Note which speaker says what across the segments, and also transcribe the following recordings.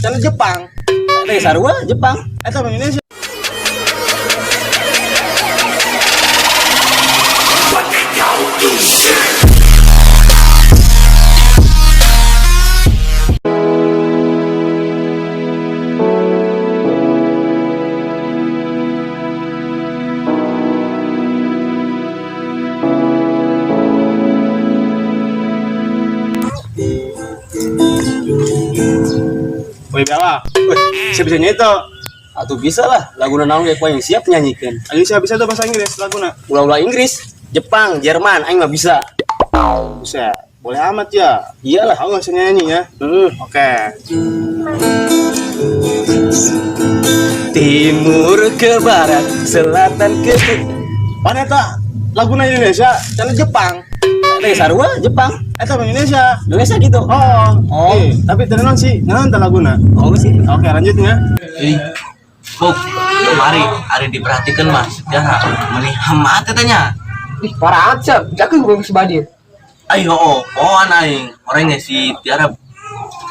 Speaker 1: Channel Jepang.
Speaker 2: Teh sarua Jepang.
Speaker 1: Eta mah Indonesia. Woi, biawak. Woi, siapa bisa nyanyi tuh?
Speaker 2: Atuh bisa lah, laguna naon ge ku aing siap nyanyikan.
Speaker 1: Ayo siapa bisa tuh bahasa Inggris laguna?
Speaker 2: Ulah-ulah Inggris, Jepang, Jerman, aing mah bisa.
Speaker 1: Bisa. Boleh amat ya.
Speaker 2: Iyalah.
Speaker 1: Aku nggak bisa nyanyi ya.
Speaker 2: Heeh.
Speaker 1: Oke.
Speaker 2: Timur ke barat, selatan ke
Speaker 1: Mana eta laguna Indonesia, channel Jepang.
Speaker 2: Teh sarua Jepang.
Speaker 1: Eta mah Indonesia.
Speaker 2: Indonesia gitu.
Speaker 1: Oh.
Speaker 2: Oh.
Speaker 1: Eh, tapi tenan sih, naon teh laguna.
Speaker 2: Oh sih.
Speaker 1: Oke, lanjutnya.
Speaker 3: Ih, Buk, mari, ari diperhatikan mah sejarah meni hemat teh nya.
Speaker 4: Ih, parah amat sih. Jaga gue si Badin.
Speaker 3: Ayo, oh, poan aing, orangnya si Tiara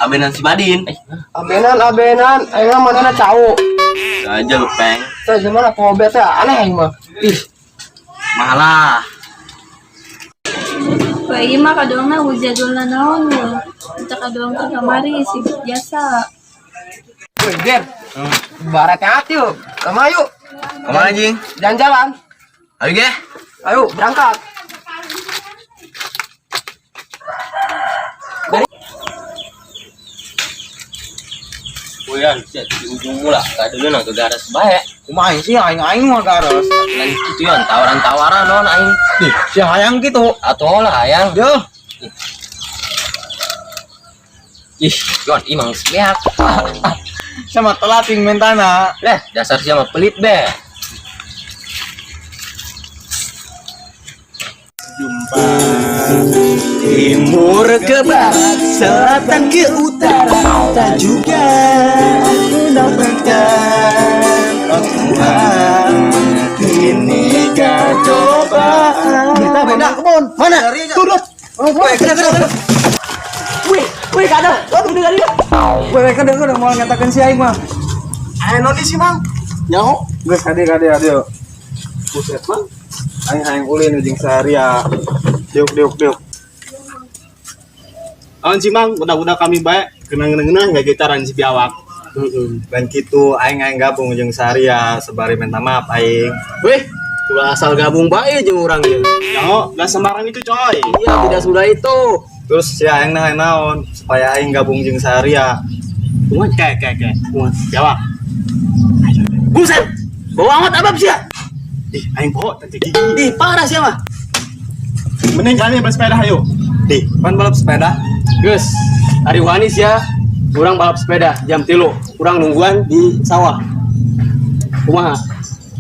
Speaker 3: abenan si Badin.
Speaker 4: Abenan, abenan, aing mah mana cau.
Speaker 3: Aja lu peng.
Speaker 4: Saya gimana kok bete aneh aing mah. Ih,
Speaker 3: Malah.
Speaker 5: Wah, iya mah kadoangna jadwalna naon we. Kita kadoang teh kamari sibuk jasa.
Speaker 4: woi, Der. Baratnya hati yuk. Sama yuk,
Speaker 3: Kemana jing?
Speaker 4: jalan-jalan.
Speaker 3: Ayo ge.
Speaker 4: Ayo, berangkat.
Speaker 2: Bulan, di ujung mula, kadeuleuna ke garas bae.
Speaker 6: Kumaha sih aing aing mah garos.
Speaker 2: Lain kitu yon, tawaran-tawaran non aing.
Speaker 6: Ih, si hayang gitu.
Speaker 2: Atuh lah hayang.
Speaker 6: Yo,
Speaker 2: Ih, yon imang sebeak.
Speaker 6: sama telating mentana.
Speaker 2: Leh, dasar sia mah pelit be.
Speaker 1: Jumpa.
Speaker 2: Timur ke barat, selatan ke utara, tak juga aku dapatkan.
Speaker 1: Oh Tuhan, ini kau cobaan.
Speaker 2: Kita beda kebun. Mana? Turut. Woi, kena kena kena. Wih, wih kada. Waduh, dengar dia.
Speaker 6: Weh, kan udah mau ngatakan si aing mah.
Speaker 1: Ayo noni sih, Mang.
Speaker 2: Nyaho.
Speaker 6: Geus kade kade kade.
Speaker 2: Buset, Mang.
Speaker 6: Aing hayang ulin jeung saharia.
Speaker 1: Diuk diuk diuk. Awan sih, Mang, udah-udah kami baik. Kenang-kenang nggak gitaran si biawak.
Speaker 2: Heeh.
Speaker 6: Dan kitu aing aing gabung jeung saharia sebari minta maaf aing.
Speaker 2: Wih, ulah asal gabung bae jeung urang ieu.
Speaker 1: Nyaho, nggak sembarang itu, coy.
Speaker 2: Iya, tidak sudah itu.
Speaker 6: Terus si aing nah naon supaya aing gabung jeung saharia.
Speaker 2: Kumaha?
Speaker 1: Oke, oke, oke.
Speaker 2: Kumaha?
Speaker 1: Biawak.
Speaker 2: Buset. Bawa amat abab sia.
Speaker 1: Ih, aing poho tadi gigi.
Speaker 2: Ih, parah sia mah.
Speaker 1: Mending kalian bersepeda ayo.
Speaker 6: Di, pan balap sepeda.
Speaker 2: Geus, hari Wanis ya. Urang balap sepeda jam 3. Urang nungguan di sawah. Kumaha?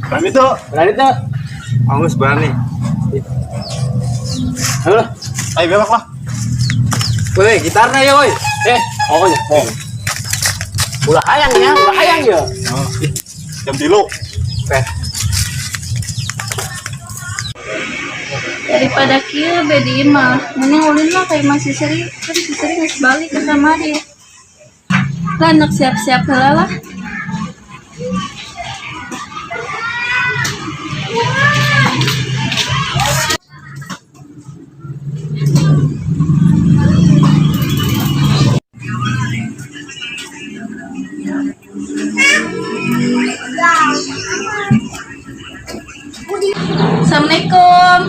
Speaker 1: Berani tuh.
Speaker 2: Berani teu?
Speaker 6: Angus berani.
Speaker 2: Ayo lah.
Speaker 1: Ayo biawak lah.
Speaker 6: Woi, gitarnya ya woi.
Speaker 2: Eh, pokoknya. Oh. Ulah hayang ya, ulah hayang ya.
Speaker 1: Jam 3.
Speaker 6: Oke.
Speaker 5: Daripada kieu be di imah, mending ulin lah kayak masih Seri, kan si Seri geus balik ke kamari. Lah anak siap-siap heula lah. Assalamualaikum.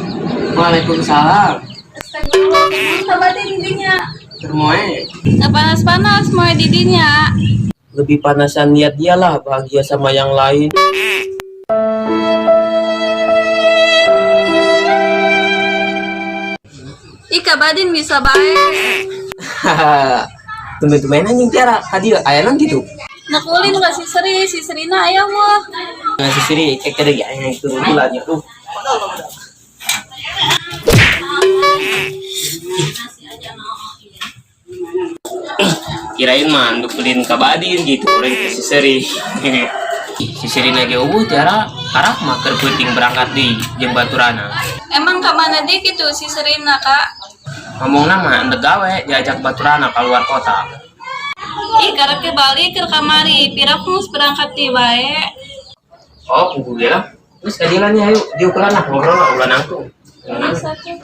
Speaker 4: Waalaikumsalam.
Speaker 5: Astagfirullah, sahabatnya didinya.
Speaker 4: Termoe.
Speaker 5: Nggak panas-panas mau didinya.
Speaker 4: Lebih panasan niat dia lah bahagia sama yang lain.
Speaker 5: Ih, Kak Badin bisa bae.
Speaker 4: Tumben-tumben anjing Tiara, tadi aya naon gitu.
Speaker 5: Nak ulin ka si Seri, si Serina aya wah.
Speaker 4: Nah, si Siri cek tadi aing itu bulannya tuh.
Speaker 7: Kirain mah anduk ulin ka Badin gitu ulin ke si Seri. Si Seri lagi eueuh Tiara karak mah keur peuting berangkat di jeung baturana.
Speaker 5: Emang ka mana dia gitu si Serina, Kak?
Speaker 7: Ngomongna mah endek gawe diajak baturana keluar kota.
Speaker 5: Ih, karek ge balik ke kamari. Piraku geus berangkat ti bae.
Speaker 7: Oh, puguh ge lah. Geus kajilan nya ayo diukuran lah ngobrol lah ulah nangtung. Ulah
Speaker 5: Geus
Speaker 7: nangtung.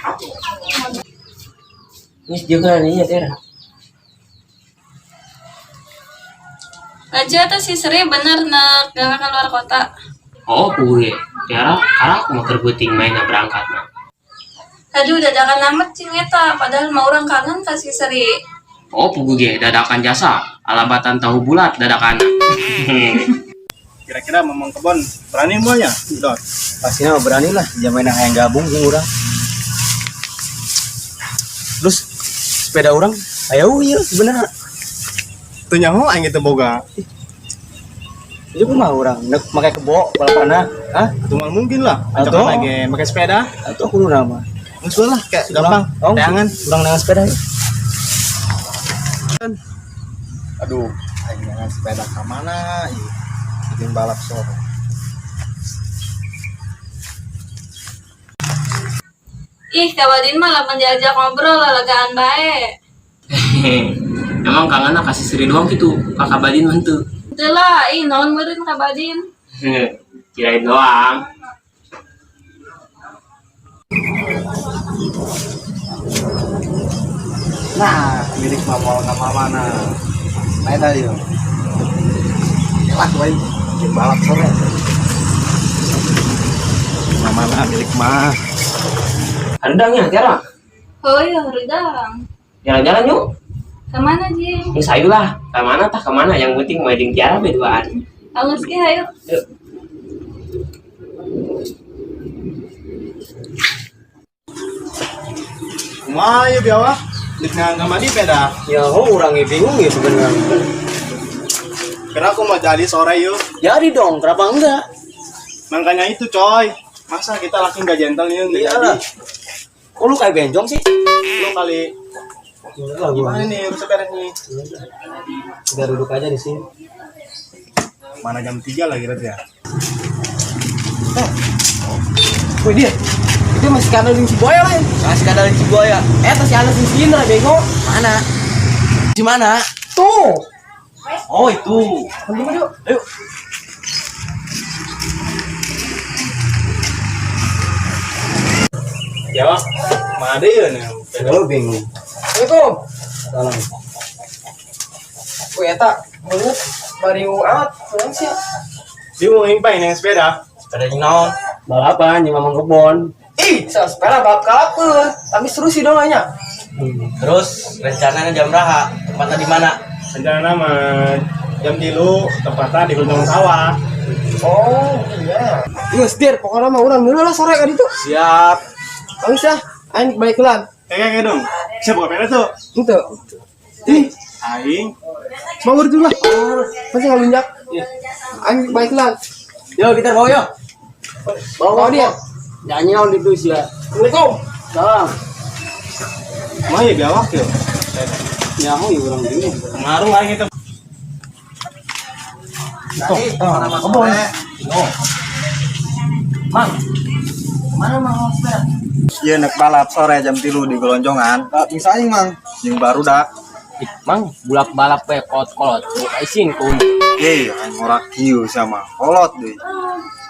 Speaker 5: atuh.
Speaker 7: Geus diukuran ieu Tiara.
Speaker 5: Aja teh si Sri bener nek gawe keluar kota.
Speaker 7: Oh, puguh ge. Tiara karak mah keur beuting main berangkat mah.
Speaker 5: Aduh, dadakan amat cing eta, padahal mah urang kangen ka si Sri.
Speaker 7: Oh, puguh ge dadakan jasa, alabatan tahu bulat dadakan.
Speaker 1: Kira-kira Mamang Kebon berani moalnya? Dot.
Speaker 2: Pastinya mah berani lah, jaman hayang gabung jeung urang. Terus sepeda urang aya ieu sebenarnya.
Speaker 1: Teu nyaho aing itu boga.
Speaker 2: Itu kumaha urang nek make kebo balapanna, hah?
Speaker 1: Itu mah mungkin lah.
Speaker 2: Atau-
Speaker 1: Ajakan lagi pakai sepeda.
Speaker 2: Atau kudu nama.
Speaker 1: Geus lah kayak gampang.
Speaker 2: Oh,
Speaker 1: Teangan.
Speaker 2: urang nangan sepeda yuk.
Speaker 6: Aduh, aing jangan sepeda ka mana ieu? Bikin balap sore.
Speaker 5: Ih, Kabadin mah lamun diajak ngobrol lalagaan bae.
Speaker 7: Emang kangen kasih Sri doang gitu, kakak Badin mah henteu.
Speaker 5: Teu lah, ih naon meureun Kabadin.
Speaker 7: Kirain doang.
Speaker 6: Nah, milik mah moal ka mana? Main tadi yo. Lah, wae bikin balap sore. Mana milik mah?
Speaker 7: Rendang ya, Tiara.
Speaker 5: Oh iya, hurudang.
Speaker 7: Jalan-jalan yuk.
Speaker 5: Kemana, Jing?
Speaker 7: Ini sayu lah. Kemana tah kemana? Yang penting mau jeung Tiara berduaan.
Speaker 5: Alus ge hayu.
Speaker 7: Yuk.
Speaker 1: Kumaha ieu biawak? Lik nang kamari peda.
Speaker 2: Ya, oh urang ge bingung ya sebenarnya.
Speaker 1: Kira aku mau jadi sore yuk.
Speaker 2: Jadi dong, kenapa enggak?
Speaker 1: Makanya itu coy. Masa kita laki nggak gentle nih nggak
Speaker 2: Iya
Speaker 1: jadi.
Speaker 2: lah. Kok lu kayak benjong sih?
Speaker 1: Lu kali
Speaker 2: Enggak lah gua.
Speaker 1: gimana nih harus beres nih?
Speaker 2: Udah duduk aja di sini.
Speaker 1: Mana jam 3 lagi berarti ya?
Speaker 4: Wih dia, itu masih kadal si buaya lain.
Speaker 3: Masih kadal si buaya.
Speaker 4: Eh, tas si Anas si Indra bego.
Speaker 3: Mana? Di mana?
Speaker 4: Tuh.
Speaker 3: Oh, itu.
Speaker 4: Ayo, yuk.
Speaker 3: Ayo.
Speaker 1: Ya, Bang. Mana ya nih?
Speaker 2: Lu bingung.
Speaker 4: Assalamualaikum.
Speaker 2: Salam.
Speaker 4: Wih, eta beungeut bari amat, naon sih?
Speaker 1: Dia mau ngimpai naik sepeda.
Speaker 3: Sepeda jeung naon?
Speaker 2: Balapan jeung Mamang Kebon.
Speaker 4: Ih, sepeda balap kalapeun. Tapi seru sih dong nya.
Speaker 3: Terus rencananya jam berapa? Tempatnya di mana?
Speaker 1: Rencana nama jam 3 tempatnya di Gunung Sawah.
Speaker 4: Oh, iya. Geus, dir, pokoknya mah urang dulu lah sore kan itu.
Speaker 2: Siap.
Speaker 4: Bagus ya, aing balik kelan.
Speaker 1: Kayak dong. Siapa buka peda tuh?
Speaker 4: Itu.
Speaker 1: Ih, aing.
Speaker 4: Semua dulu lah. Pasti ngalunjak. Aing balik kelan.
Speaker 2: Yo, kita bawa yo.
Speaker 4: Bawa dia.
Speaker 2: Nyanyi on itu sih ya.
Speaker 4: Assalamualaikum.
Speaker 2: Salam.
Speaker 1: Mah ya biawak yo.
Speaker 2: Nyaho ya urang bingung.
Speaker 1: Pengaruh aing itu.
Speaker 3: Kebon. Mang. Kemana Mang mau sepeda?
Speaker 6: Iya nek balap sore jam 3 di Gelonjongan. Bisa aing mang. Jeung barudak.
Speaker 7: Ih, Mang, bulak balap we kolot-kolot. Buka isin ku.
Speaker 6: Ye, aing ora kieu sama kolot deui.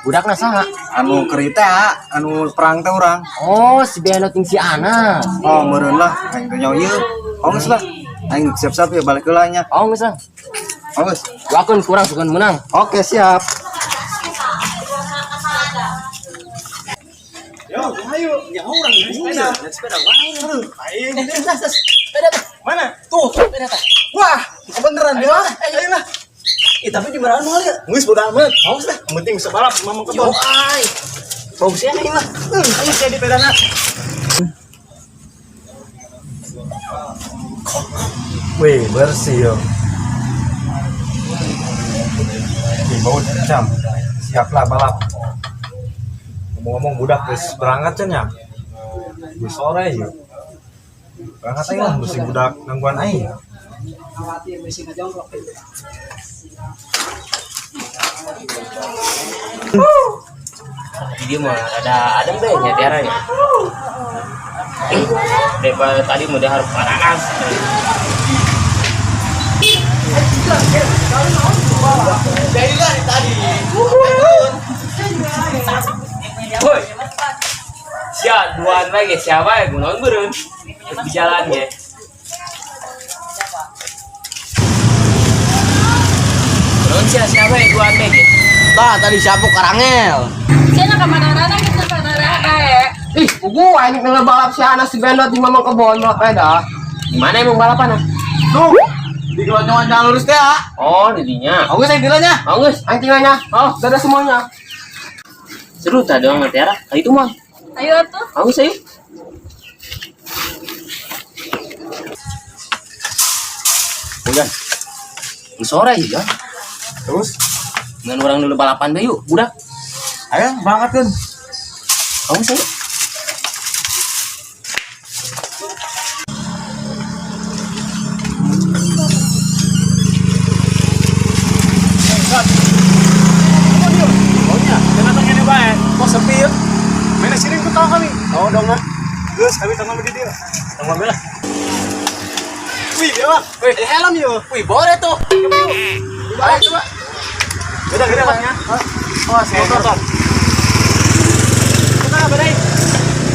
Speaker 7: Budakna saha?
Speaker 6: Anu kerita, anu perang teh urang.
Speaker 7: Oh, si Beno ting si Ana.
Speaker 6: Oh, meureun lah aing teh nyaho ieu. Oh, geus lah. Aing siap-siap ya balik heula nya.
Speaker 7: Oh, geus lah.
Speaker 6: Oh, geus.
Speaker 7: Doakeun kurang sugan menang.
Speaker 6: Oke, siap.
Speaker 1: Yo, ayo. Ya orang naik sepeda.
Speaker 2: Naik sepeda wae.
Speaker 1: Aduh, aing.
Speaker 2: Sepeda tuh.
Speaker 1: Mana?
Speaker 2: Tuh, sepeda teh.
Speaker 1: Wah, kebeneran ya. Ayo lah.
Speaker 2: Ih, tapi di mana moal ya?
Speaker 1: Geus bodo amat.
Speaker 2: Awas lah.
Speaker 1: Yang penting bisa balap Mamang
Speaker 2: Yo
Speaker 1: Kebon.
Speaker 2: ai. Bau sia aing mah.
Speaker 1: Ayo saya di pedana.
Speaker 6: Wih, bersih yo. Ih, bau jam. Siaplah balap. Ngomong-ngomong budak geus berangkat can ya? Di sore yuk. Berangkat aja lah, mesti budak gangguan aing.
Speaker 7: Di dia mah ada adem deh nya Tiara ya. Daripada tadi mau dahar panas. Woi. Sia duaan lagi siapa ya gunaon beureun. Di jalan ge. Gunaon sia siapa ya duaan ge.
Speaker 3: Tah tadi siapa karangel.
Speaker 5: Sia na kamarana gitu kamarana bae.
Speaker 4: Ih, pugu aing ngeuleuh balap si Anas si Bendot di Mamang Kebon balap sepeda.
Speaker 7: Di mana emang balapan ah?
Speaker 3: Tuh. Di keloncongan jalan lurus teh ah.
Speaker 7: Oh, di dinya.
Speaker 3: Aku saya dilanya.
Speaker 7: Oh, geus.
Speaker 4: Aing tinggalnya.
Speaker 7: Oh,
Speaker 4: Dadah semuanya.
Speaker 7: seru tah doang mah Tiara. Ka itu mah.
Speaker 5: Ayo atuh.
Speaker 7: Aku sih.
Speaker 6: Udah.
Speaker 7: Sore ya.
Speaker 6: Terus
Speaker 7: Dengan orang dulu balapan deh yuk, budak.
Speaker 6: ayo berangkat kan.
Speaker 7: Kamu sih.
Speaker 1: Oh iya, jangan datang ini bae. Kok sepi ya? Mana siring ku tahu kami. Oh dong nah. Geus kami tanggung di dia. Tanggung lah. Wih, dewa. Wih, helm yo.
Speaker 3: Wih, boleh tuh.
Speaker 1: Ayo coba. Udah gede ya. Oh, motor. Kita bedai.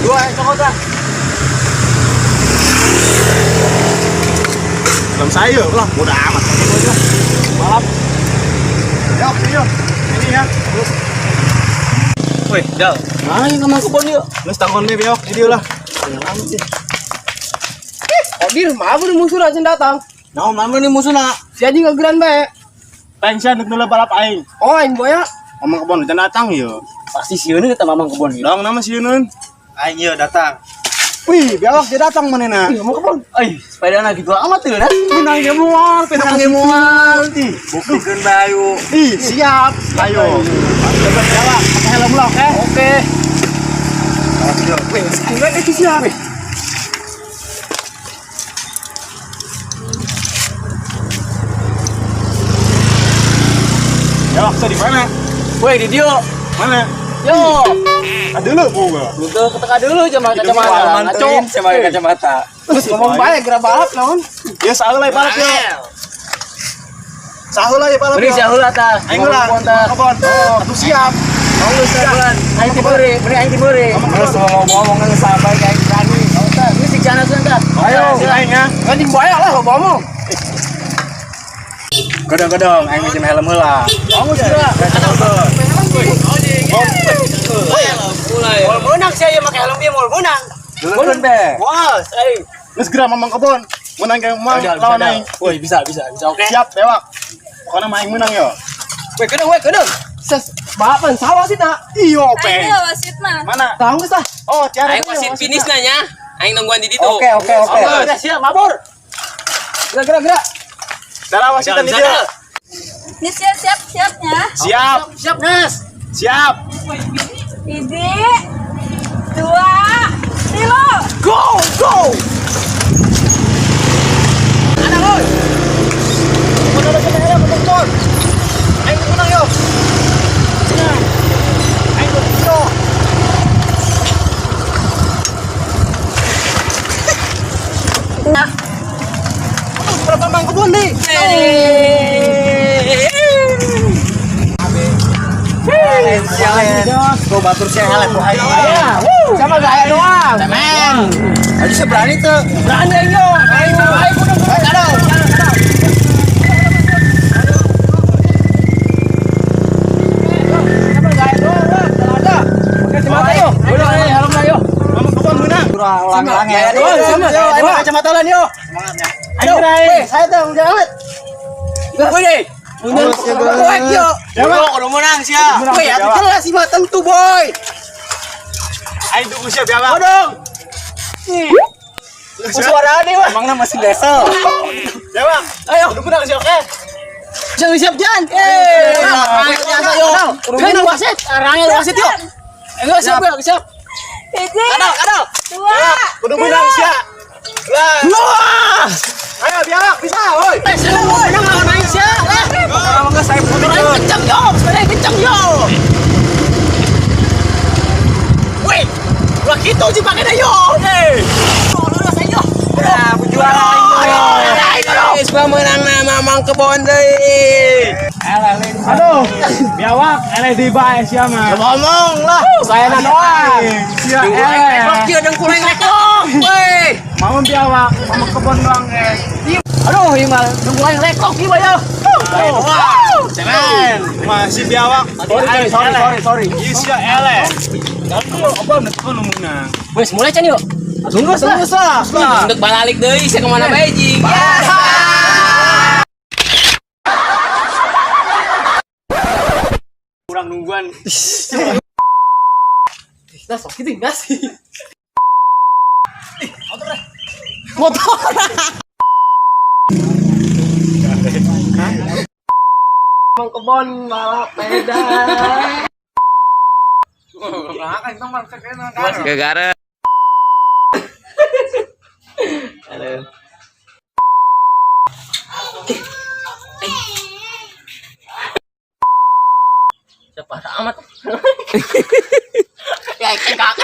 Speaker 1: Dua cokot lah. Belum saya lah, udah amat. Balap. Yuk, yuk. Ini ya. Terus.
Speaker 3: Wih, Dal. Mana yang ke kebon yuk?
Speaker 1: Terus tanggung nih, Biok. Ini lah.
Speaker 4: Kodir, maaf nih musuh aja datang.
Speaker 3: Nah, mana nih musuhna?
Speaker 4: Si anjing ngegeran bae.
Speaker 1: Tension untuk balap aing.
Speaker 4: Oh, aing boya.
Speaker 1: Ngomong kebon jangan datang yo.
Speaker 2: Pasti sieun eta Mamang Kebon.
Speaker 1: Dong nama si Yunun.
Speaker 6: Aing yeuh datang.
Speaker 1: Wih, biawak dia datang manena.
Speaker 4: Ih, mau kebon.
Speaker 2: Euy, sepedana gitu amat tuh dah.
Speaker 1: Menang dia mual, menang dia mual. Ih,
Speaker 6: Buktikeun bae ayo.
Speaker 1: ih, siap. Ayo. Coba biawak, pakai helm lo, oke?
Speaker 2: Oke.
Speaker 4: Wih, enggak itu siap.
Speaker 1: Biawak, saya di mana?
Speaker 2: Woi, di dieu.
Speaker 1: Mana?
Speaker 2: Yo.
Speaker 1: Aduh lu, gua.
Speaker 2: Lu tuh keteka dulu sama kacamata. Ngaco.
Speaker 3: sama kacamata.
Speaker 4: Terus ngomong bae geura balap naon.
Speaker 1: Ya sahul lah balap yo. Sahul lah ya balap
Speaker 2: Beri
Speaker 1: yo.
Speaker 2: sahul atas.
Speaker 1: Aing lah.
Speaker 2: Kebon.
Speaker 1: Kebon. Oh, atuh siap.
Speaker 2: Mau lu sebulan. Aing tiburi, beri aing tiburi.
Speaker 3: Terus ngomong-ngomong kan sampai kayak berani.
Speaker 2: Ini si Jana sudah.
Speaker 1: Ayo, aing ya.
Speaker 4: Anjing boya lah ngomong.
Speaker 6: Godong-godong aing minjem helm heula.
Speaker 2: Kamu sudah.
Speaker 7: Mulai.
Speaker 2: Mau menang sih ya pakai helm dia mau menang.
Speaker 6: Dulukeun be.
Speaker 2: Wah, aing.
Speaker 1: Geus geura mamang kebon. Menang kayak mang lawan aing.
Speaker 2: Woi, bisa bisa bisa oke.
Speaker 1: Siap, bewak. Pokoknya mah aing menang yo.
Speaker 4: Weh, kedeng, weh, kedeng. Ses, balapan sawah sih tak.
Speaker 1: Iyo,
Speaker 5: Aing
Speaker 1: peng.
Speaker 5: teh wasit mah.
Speaker 1: Mana?
Speaker 4: Tahu geus lah.
Speaker 1: Oh, tiara.
Speaker 7: Aing wasit finish nanya. Aing nungguan di ditu.
Speaker 6: Oke, oke, oke.
Speaker 2: Udah siap, mabur.
Speaker 4: Gerak, gerak, gerak.
Speaker 1: Cara wasit di dia.
Speaker 5: Ini siap siap siapnya.
Speaker 1: Siap,
Speaker 2: Siap, Nas.
Speaker 1: siap.
Speaker 5: Hiji, dua, tilu.
Speaker 2: Go, go. Anak, woi. Mana ada helm, kebon. Aing menang yo. Nah. Aing yo.
Speaker 5: Nah,
Speaker 1: Berapa mang kebon nih?
Speaker 6: Sialan. Tuh batur sia helm ku aing.
Speaker 4: Sama gaya doang.
Speaker 6: Men. Aja seberani tuh.
Speaker 4: Berani aing yo. Aing aing kudu kudu. Sama gaya doang lah, kalau ada. Pakai kacamata yo.
Speaker 2: Udah, ayo, helm lah yo.
Speaker 1: Mamang kebon menang.
Speaker 6: Kurang lang-lang
Speaker 4: Gaya doang, sama
Speaker 6: Yo,
Speaker 4: gaya
Speaker 6: aing
Speaker 4: doang.
Speaker 6: kacamata lan yo.
Speaker 4: Ayo, weh, saya tuh udah amat.
Speaker 2: Woi,
Speaker 4: Weh, yo.
Speaker 1: Biawak.
Speaker 3: Kudu menang sia.
Speaker 4: Weh, atuh jelas sih mah tentu, boy.
Speaker 1: Aing dukung siap biawak.
Speaker 4: Kodong. Suara nih, wah.
Speaker 6: Emangnya masih desel.
Speaker 1: Biawak.
Speaker 4: Ayo.
Speaker 1: Kudu menang siap, eh.
Speaker 4: Jangan siap Jan. Eh, yo. Kan wasit, arangnya wasit yo. Enggak siap, enggak siap.
Speaker 5: Hiji,
Speaker 4: Kadal, kadal.
Speaker 5: dua,
Speaker 1: Kudu menang siap. Lah.
Speaker 4: Wah.
Speaker 1: Ayo biawak bisa, woi.
Speaker 4: Eh, saya mau menang lawan aing sia. Lah.
Speaker 6: Kalau enggak saya
Speaker 4: Sepedanya kenceng yo, sepedanya kenceng yo. Woi, ulah Itu sih pakai yo. Oh, lu udah yo.
Speaker 3: Ya, juara aing. Geus menang nama Mang Kebon deui.
Speaker 1: Aduh, biawak eleh di bae sia mah.
Speaker 4: Ngomong lah.
Speaker 2: Saya doang.
Speaker 1: Sia eleh.
Speaker 3: Kieu dengkul aing reklok. Weh.
Speaker 1: Mau biawak, mau kebon doang eh.
Speaker 4: Aduh, ieu mah dengkul aing reklok ieu mah ya.
Speaker 1: Cemen, masih biawak.
Speaker 2: Sorry, sorry, sorry, sorry.
Speaker 1: Ieu sia eleh. Apa nu nu menang?
Speaker 7: Wes mulai can yuk.
Speaker 4: Tunggu lah.
Speaker 7: Untuk balalik deui sia kemana bae jing.
Speaker 2: Kurang nungguan.
Speaker 4: Nah, sok gitu enggak sih? Motor.
Speaker 7: Mang Kebon balap sepeda. Gegara. Aduh. Siapa amat. Ya, kakak.